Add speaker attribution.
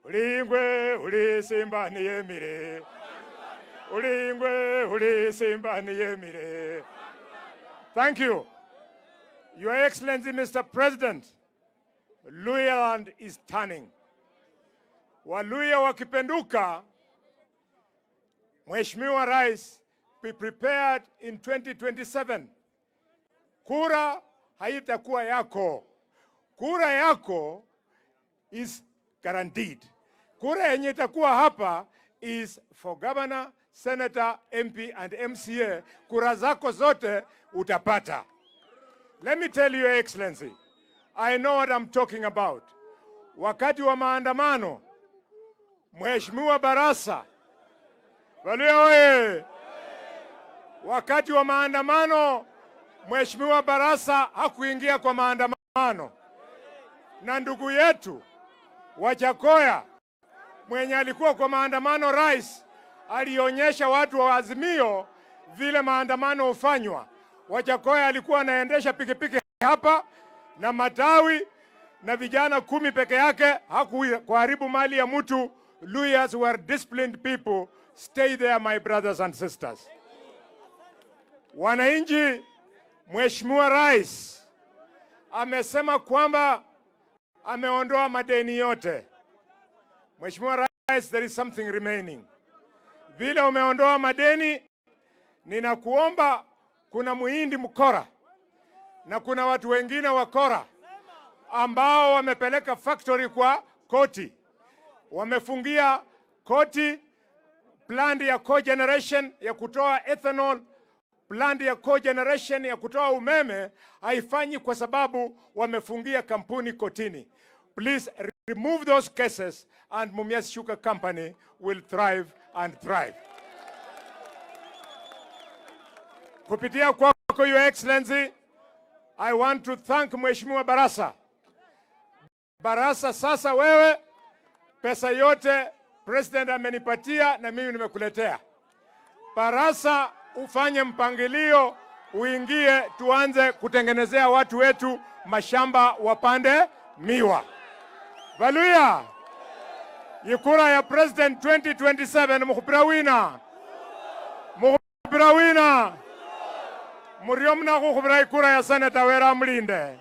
Speaker 1: Ulingwe ulisimba niyemire. Ulingwe ulisimba niyemire. Thank you. Your Excellency, Mr. President, Luhyaland is turning. Waluhya wakipenduka, Mheshimiwa Rais, be prepared in 2027. Kura haitakuwa yako. Kura yako is guaranteed. Kura yenye itakuwa hapa is for governor, senator, MP and MCA. Kura zako zote utapata. Let me tell you, Your Excellency, I know what I'm talking about. Wakati wa maandamano, Mheshimiwa Barasa, Waluhya oye! Wakati wa maandamano, Mheshimiwa Barasa hakuingia kwa maandamano, na ndugu yetu Wajackoyah mwenye alikuwa kwa maandamano, rais alionyesha watu wa Azimio vile maandamano hufanywa. Wajackoyah alikuwa anaendesha pikipiki hapa na matawi na vijana 10 peke yake, hakuharibu mali ya mtu. Luhyas were disciplined people. Stay there, my brothers and sisters. Wananchi, Mheshimiwa Rais amesema kwamba ameondoa madeni yote. Mheshimiwa Rais, there is something remaining. Vile umeondoa madeni, ninakuomba, kuna muhindi mkora na kuna watu wengine wakora ambao wamepeleka factory kwa koti, wamefungia koti plant ya cogeneration ya kutoa ethanol, plant ya cogeneration ya kutoa umeme haifanyi kwa sababu wamefungia kampuni kotini. Please remove those cases and Mumias Sugar Company will thrive and thrive. Kupitia kwako, Your Excellency, I want to thank Mheshimiwa Barasa. Barasa, sasa wewe pesa yote President amenipatia na mimi nimekuletea. Barasa, ufanye mpangilio uingie, tuanze kutengenezea watu wetu mashamba wapande miwa. Waluhya, ikura ya President 2027 mukhupira wina, mukhupira wina, murio mna khukhupira ikura ya senator wera mulinde.